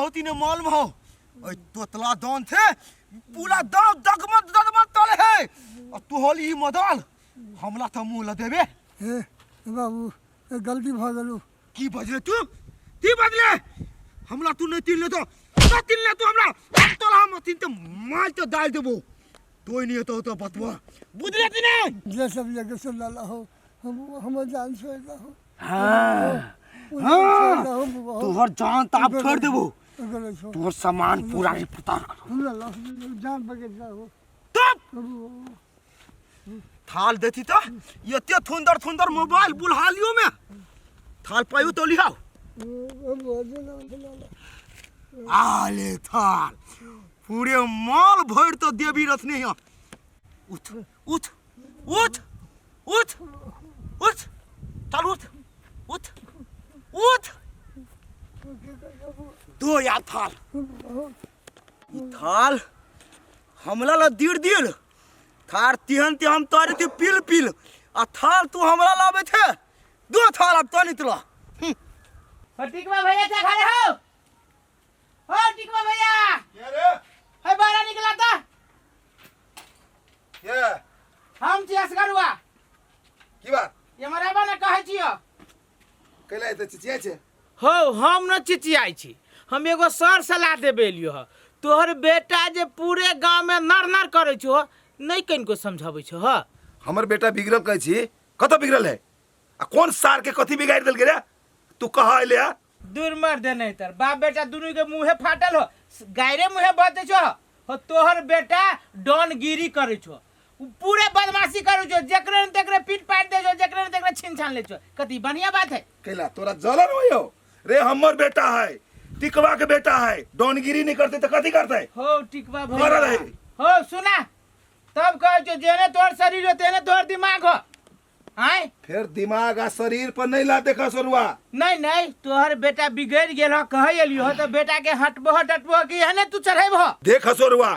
होती ने मालूम हो ओइ तोतला दान थे पूरा दाव दगमग दगमग तले है और तू होली ई मदल हमला तो मुंह ल देबे। हे बाबू, ए गलती भऽ गेलौ। की बजले तू? की बजले? हमला तू नहीं तीन ले तो ना तीन ले तू हमरा तोला हम तीन ते माल तो डाल देबो तो नहीं तो तो बतवा बुझले कि नहीं? जे सब जगह से लाला हो, हम हमर जान छोड़ दहो। हाँ हाँ हाँ, तोहर जान तो आप छोड़ देबो, तोहर सामान पूरा रिपोर्ट हम लाला जान बगे जाओ। तब थाल देती तो एते थुंदर थुंदर मोबाइल बुलहालियो में थाल पायो तो लिहाओ। आले थाल पूरे माल भर तो देवी रखने यहाँ। उठ उठ उठ उठ उठ, चल उठ उठ उठ, दो यार थाल। ई थाल हमला ला दीर दिल थार तिहन ते हम तोरे थे पिल पिल आ थाल तू हमरा लाबे थे दो थाल अब तो नितला। टिकवा भैया क्या खा रहे हो? हो टिकवा भैया के रे? है बाहर निकला था। के? हम छी असगरुआ। की बात? ये हमरा बा ना कहै छियो। कैला एते चिचियाइ छै? हो हम न चिचियाइ छी, हम एगो सर सलाह देबे एलियो ह। तोहर बेटा जे पूरे गांव में नर नर करै छो, नहीं कनिको समझाबै छो ह। हमर बेटा बिगड़ल कहै छी, कतऽ बिगड़ल है आ कोन सार के कथी बिगाड़ि देलकै रे? तू कह अइले ह। दूर मर दे नहीं तर बाप बेटा दुनू के मुंहे फाटल हो, गायरे मुंहे बजै छो हो। तोहर बेटा डॉनगिरी करै छो, उ पूरे बदमाशी करै छो, जेकरे न तेकरे पीट पाट दे छो, जेकरे न तेकरे छीन छान ले छो। कथी बढ़िया बात है? कैला तोरा जलन होइयो रे? हमर बेटा है, टिकवा के बेटा है, डॉनगिरी नहीं करते तो कथी करते? हो टिकवा भैया मरल है। हो सुना, तब कहै छो जेने तोहर शरीर हो तेने तोहर दिमाग हो। आय फिर दिमाग आ शरीर पर नहीं ला देखा सरुआ। नहीं नहीं, तोहर बेटा बिगड़ गेल हो कहै एलियो हो, तो बेटा के हटबो डटबो कि हने तू चढ़ेबो? देख सरुआ,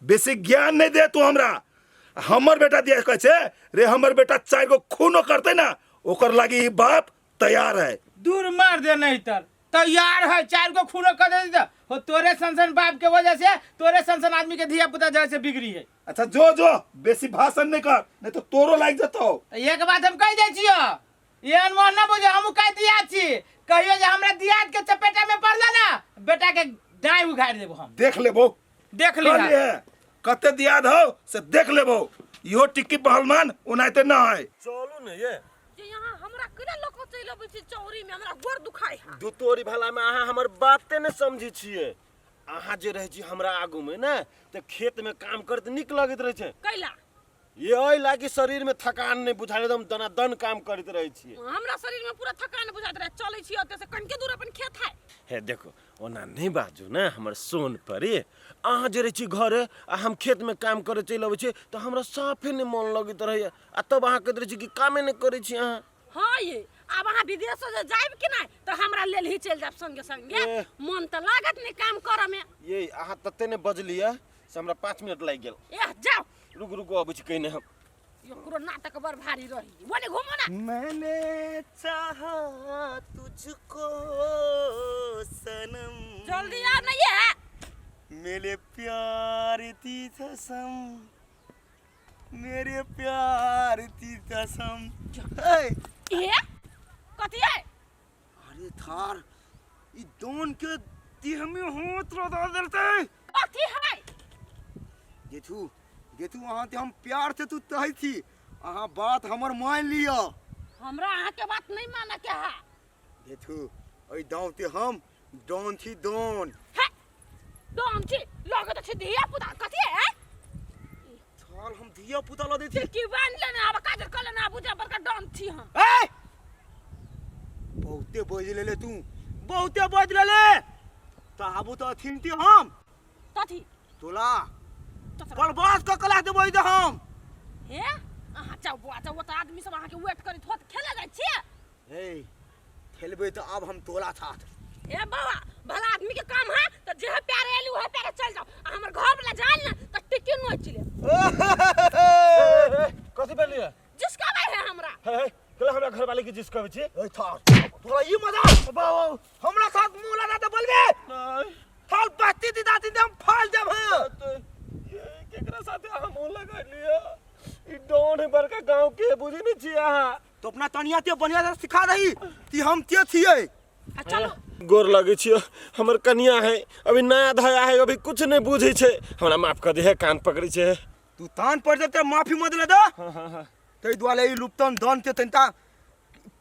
बेसी ज्ञान नहीं दे तू हमरा। हमर बेटा दिया कहै छै रे, हमर बेटा चारि गो खूनो करते ना ओकर लागी ई बाप तैयार है। दूर मार दे नहीं तर तैयार है, चार गो खूनो कर दे तो हो तोरे सनसन बाप के वजह से तोरे सनसन आदमी के धिया पुता जैसे बिगड़ी है। अच्छा जो जो बेसी भाषण नहीं कर, नहीं तो तोरो लाग जतो। तो एक बात हम कह दे छियो, ये अनमोल ना बुझे, हम कह दिया छी कहियो जे हमरा दियाद के चपेटा में पड़ला ना बेटा के दाई उघाड़ देबो हम। देख लेबो, देख ली। कहलिए कते दियाद हो से देख लेबो। इहो टिक्की पहलवान ओनाहिते ना है। चलू ने ये जे यहाँ हमरा केना लऽ कऽ चलि अबै छी चौरी में, हमरा गोर दुखाइ है। दू तोरी भला में अहाँ हमर बाते ने समझी छियै। अहाँ जे रहै छी हमरा आगू में ने तऽ खेत में काम करैत नीक लगैत रहै छै। कैला? ये एहि लागी शरीर में थकान नहीं बुझाइ, एकदम दनादन काम करैत रहै छियै। हमरा शरीर में पूरा थकान बुझाइत रहै, चलै छी ओतऽ से कनिके दूर अपन खेत है। हे देखो ओना नहीं बाजू ने हमर सोन परी, अहाँ जे रहै छी घरे आ हम खेत में काम करे चलि अबै छी तऽ हमरा साफे नहीं मन लगैत रहैया, आ तब अहाँ कहैत रहै छी कि कामे नहीं करै छी अहाँ। हाँ ये आब अहाँ विदेश से जायब कि नहीं तऽ हमरा लेल ही चलि जायब संगे संगे। ए। मन तऽ लागत नहीं काम करऽ में। ये अहाँ तते ने बजलियै से हमरा 5 मिनट लागि गेल। एह जाओ। रुकू रुकू अबै छी कहिने हम। एकरो नाटक बड़ भारी रही, ओने घूमो ना। मैंने चाहा तुझको सनम, जल्दी आ नहीं है। मेरे प्यार की कसम, मेरे प्यार की कसम। ए! ए कथी है? अरे थार ई दोन के देह में हाथ लगा देलते। कथी है? गेथू गेथू अहाँ ते हम प्यार से तू कहै छी, अहाँ बात हमर मान लिअ। हमरा अहाँ के बात नहीं माने के है। गेथू एहि दाँव ते हम डॉन छी, डॉन। हे डॉन छी, लगत छी धिया पुता। कथी है? चल हम धिया पुता ल दै छी। की बांध लेने आब काजर कर लेने आबू जा बड़का डॉन छी हम। ए बहुते बोझ लेले तू, बहुते बोझ लेले। त आबू त अथिन ती हम। कथी? तोला बर्बाद क कला देबै दे हम। हे अहाँ जाउ बुआ जाउ, ओतऽ आदमी सब अहाँके वेट करैत होत, खेले जाइ छियै? हे खेलबै तऽ आब हम तोला साथ। हे बाबा भला आदमी के काम है तऽ जे है प्यारे एली वह प्यारे चल जाओ, आ हमर घर वाला जान ना तऽ टिकी नोच ले। कथी भेलियै? जिसका है हमरा। हे हे केला हमरा घर वाले के जिसका छी? ए थार तोरा ई मजा बाबा हमरा साथ मुंह लगा दे बोलबे। नहीं। कनिया ते बढ़िया से सिखा दही कि हम के छियै। आ चलो। गोर लगै छियो, हमर कनिया है, अभी नया धया है, अभी कुछ नहीं बुझै छै, हमरा माफ कर दे, कान पकड़ै छै। तू तान पड़ देते माफी मत ले दे। ताहि दुआरे ई लुप्तन दन के तनिटा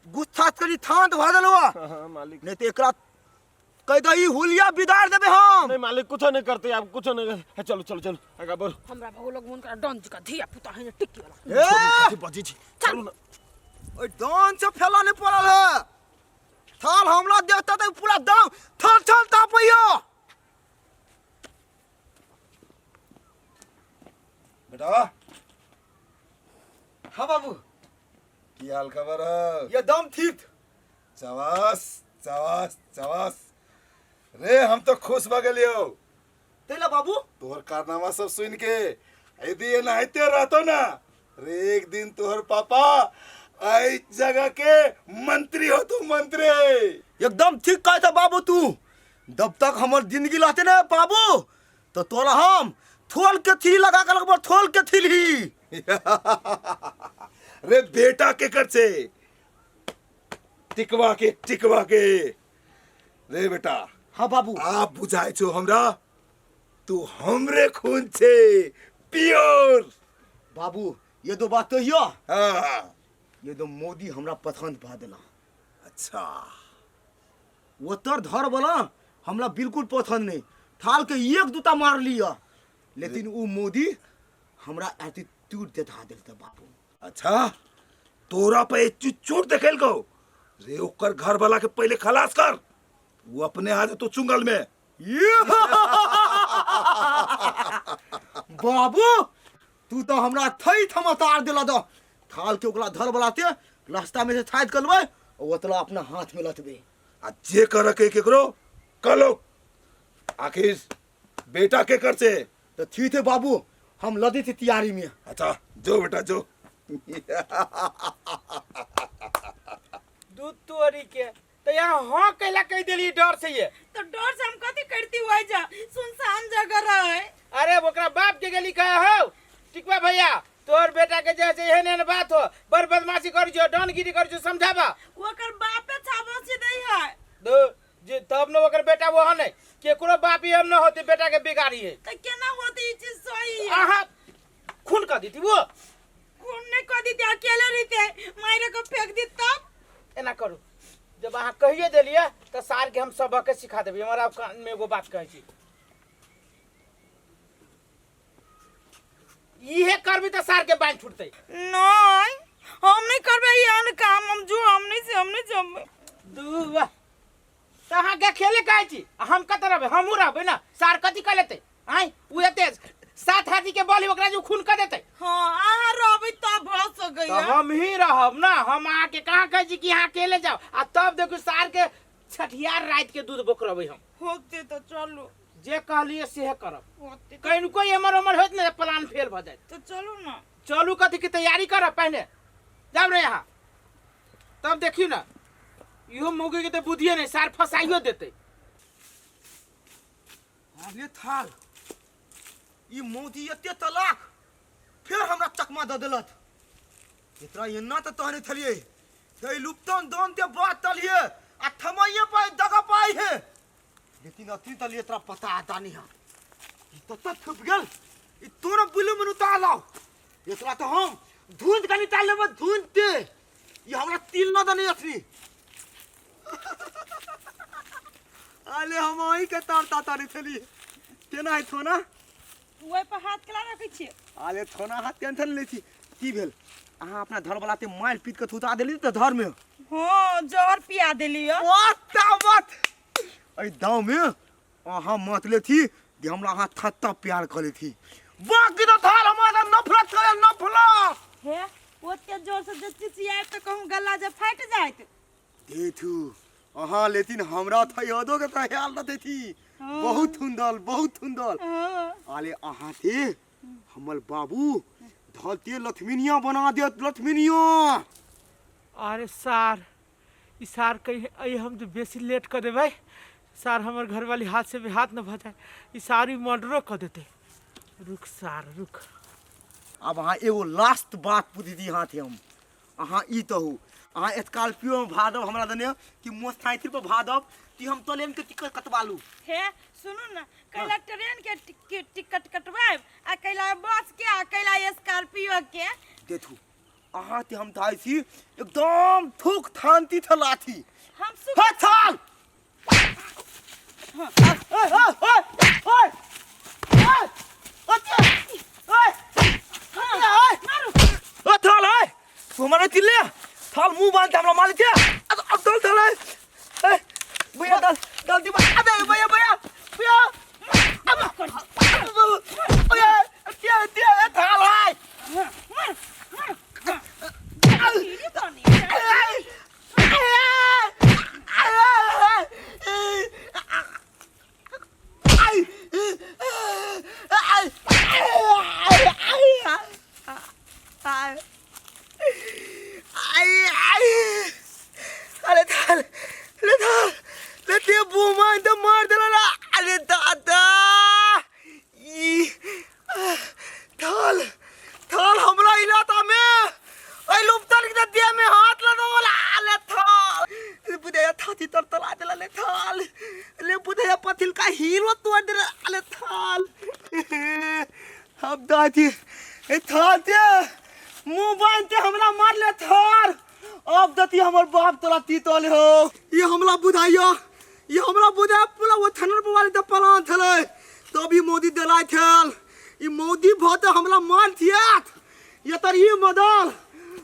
गुस्सा करी थांत भऽ देलौ। हाँ मालिक। नहीं तो एकरा कह दही हुलिया बिगाड़ देबे हम। नहीं मालिक, कुछो नहीं करते आप, कुछो नहीं करते। चलो चलो चलो आगा बढ़ो। हमरा बहु लोग मन करा डन का धिया पुता है ने टिक्की वाला। ए कथी बजै छी, चलू ना। ओइ दान से फैला नहीं पड़ल है थाल, हमला देखता तो पूरा दाम थल थल तापैया। बेटा। हाँ बाबू। की हाल खबर है? ये दम ठीक। चवास चवास चवास रे, हम तो खुश भ गेलियो। तैला बाबू? तोहर कारनामा सब सुन के, यदि एनाहिते रहतो ना रे, एक दिन तोहर पापा एहि जगह के मंत्री हो तू, मंत्री। एकदम ठीक कहता बाबू तू। जब तक हमर जिंदगी रहते ना बाबू, तो तोरा हम थोल के थी लगा के लगबो, थोल के थी ही। रे बेटा के कर छे टिकवा के, टिकवा के रे बेटा। हाँ बाबू। आप बुझाए छो हमरा तू हमरे खून छे प्योर। बाबू ये दो बात तो हियो। हाँ। ये दो मोदी हमरा पसंद भा देला। अच्छा। ओतर धर वाला हमरा बिल्कुल पसंद नहीं, थाल के एक दूता मार लिया, लेकिन वो मोदी हमरा एटीट्यूड देखा देलते बाबू। अच्छा, तोरा पे एटीट्यूड देखेल गो रे? ओकर घर वाला के पहले खलास कर, वो अपने हाथ तो चुंगल में। बाबू तू तो हमरा थई थमतार दिला दो। थाल के ओकरा धर वाला ते रास्ता में से छाइत कर लेबै, ओतला अपना हाथ में लतबे। आ जे कर के केकरो कलो, आखिर बेटा के कर से। तो ठीक है बाबू, हम लदी थी तैयारी में। अच्छा जो बेटा जो। दूध तोरी के तो यहाँ हाँ कहला कह दिली डर से ये। तो डर से हम कथी करती हुआ जा, सुनसान जगह रहे। अरे ओकरा बाप के गेली कहे हो टिकवा भैया, तोर बेटा के जैसे एहन एहन बात हो, बड़ बदमाशी कर जो, डॉनगिरी कर जो, समझाबा। ओकर बापे छाबसी दै है। दो जे तब न ओकर बेटा वो नहीं, केकरो बाप ही हम न होते बेटा के बिगाड़ी है। तो केना होती ई चीज सही है? आहा खून कर देती वो। खून नहीं कर देती, अकेले रहते मारे को फेंक दी तब। एना करू, जब अहाँ कहिए देलिए तो सार के हम सबक सिखा देबै। हमरा कान में एगो बात कहै छी, इहे करबी तो सार के बांध छूटतै। नहीं हम नहीं करबै एहन काम, हम जो हम नहीं से हम नहीं जमबै। दुआ तो अहाँ के खेले कहै छी, हम कतऽ रहबै? हमहूँ रहबै ना, सार कथी कऽ लेतै? आँय ओ एते सात हाथी के बल ओकरा जो खून कऽ देतै। हाँ अहाँ रहबै तब भऽ सकैया। तो हम ही रहब ना, हम अहाँ के कहाँ कहै छी कि अहाँ अकेले जाओ। आ तब देखू सार के छठियार राति के दूध बोकरबै हम। होते तो चलू। जे कहलिए सेहे करब। होते कहीं कोई एमर ओमर होत ना प्लान फेल भऽ जायत। तो चलू ना। चलू कथी के तैयारी करब पहिने, जाब रे यहाँ तब देखियो ना, इहो मौगी के तो बुद्धिए नहीं, सार फसाइयो देते। अरे थाल ई मोदी एते तलाक फिर हमरा चकमा दऽ देलत। एकरा एना तऽ तहने थलिए ते लुप्तन दोन ते बात तलिए आ थमैये पाई दगा पाई है, लेकिन अथी तलिए तोरा पता आता नहीं है। ई तो तक छुप गेल, ई तोरा बुलु में उतार लाओ। एकरा तो हम धुंध के निकाल लेबै, धुंध ते ई हमरा तिल न दने अथी। अरे हम अहीं के तार ताता नहीं थलिए केना है थोना ओहि पर हाथ केला रखै छियै? अरे थोना हाथ टेंशन लै छी। की भेल अहाँ अपना धर वाला ते मारि पीट के थुता देली तऽ धर में? हाँ जहर पिया देली हो। बात एहि दाँव में अहाँ मत लेथी जे हमरा अहाँ थत्ता प्यार कऽ लेथी, बाकी तऽ थाल हमरा नफरत करे नफरत। हे ओते जोर से जे चिचियायब तऽ कहूँ गला जे फाटि जायत। देथू अहाँ लेकिन हमरा थयादो के ख्याल न देथी। बहुत सुंदर बहुत सुंदर। हाँ। आले अहाँ के हमर बाबू धरती लक्ष्मीनिया बना देत, लक्ष्मीनिया। अरे सार ई सार कही अइ हम जे बेसी लेट कऽ देबै, सार हमर घरवाली हाथ से भी हाथ न भऽ जाए, ई सार ई मर्डरो कऽ देतै। रुक सार रुक। अब अहाँ एगो लास्ट बात पूछि दी हाथ हम, अहाँ ई कहू अहाँ स्कॉर्पियो में भादब हमरा दने कि मोटरसाइकिल पर भादब कि हम तलेन के टिकट कटवा लू। हे सुनू ना, कैला ट्रेन के टिकट कटवाएब आ कैला बस के आ कैला स्कॉर्पियो के। देखू अहाँ ते हम धाइ छी एकदम थूक थानती थ लाथी। हम सुख हे थाल ओ थाल है तू हमारे चिल्ले थाल मुंह बांध हमरा मारे थे। अब अब दल थाल है भैया दल दल दी अबे भैया भैया भैया अब भैया क्या क्या थाल है। मार मार अरे थाल ले थाल ले ते बुमा तो मार देला। अरे दादा ई थाल थाल हमरा इलाका में ऐ लुपतल के देह में हाथ लगा वाला। अरे थाल बुधैया थाती तर तला देला। ले थाल ले बुधैया पथिल का हीरो तोड़ देला। अरे थाल अब दादी ए थाल ते मुंह बांधते हमरा मार ले थाल। अब दती हमर बाप तोरा तीतल हो। ये हमला बुझाइयो, ये हमला बुझाय पूरा वो थनर पवाली त पलान थले तभी मोदी देलाय थल। ई मोदी भत हमला मार थियात ये तर ई मदल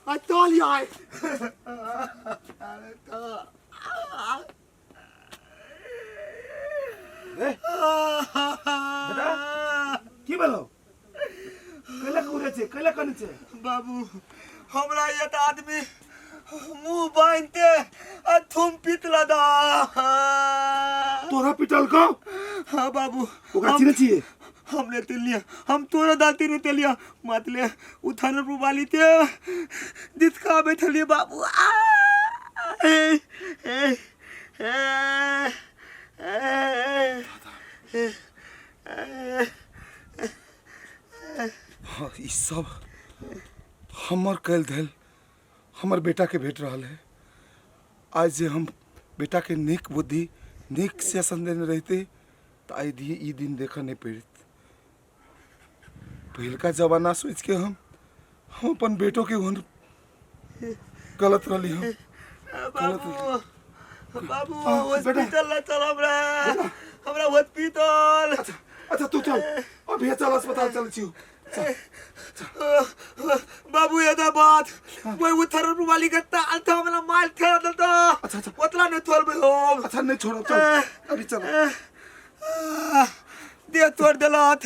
आ तल आय। अरे तो बेटा की भेलौ? कैला कुरे छै, कैला कने छै? बाबू हमरा ये त आदमी मुंह बांधते आ थुम पीत लदा। तोरा पिटल को? हाँ बाबू। ओकरा चिन्है छियै? हमने तेलिया, हम तोरा दाती ने तेलिया मतले उठान रुबाली ते दित का बैठलिए बाबू। आ ए ए ए ए ए हाँ, ई सब हमर कैल धैल हमर बेटा के भेट रहल है। आज जे हम बेटा के नीक बुद्धि नीक सेशन देने रहते तो आइ ई दिन देखऽ नहीं पड़त। पहिलका जमाना सोच के हम अपन बेटो के ओहन गलत रहली हम। बाबू बाबू हाँ, बेटा। हॉस्पिटल ला चल हमरा, हमरा हॉस्पिटल। अच्छा अच्छा तू चल अभी चल अस्पताल चल छियो। बाबू ये दा बात वही उथर वाली के ताल था हमरा मार थे दलता। अच्छा, अच्छा। ओतला नहीं छोड़बे हम। अच्छा नहीं छोड़ब चल अभी चल। दे तोड़ देलत।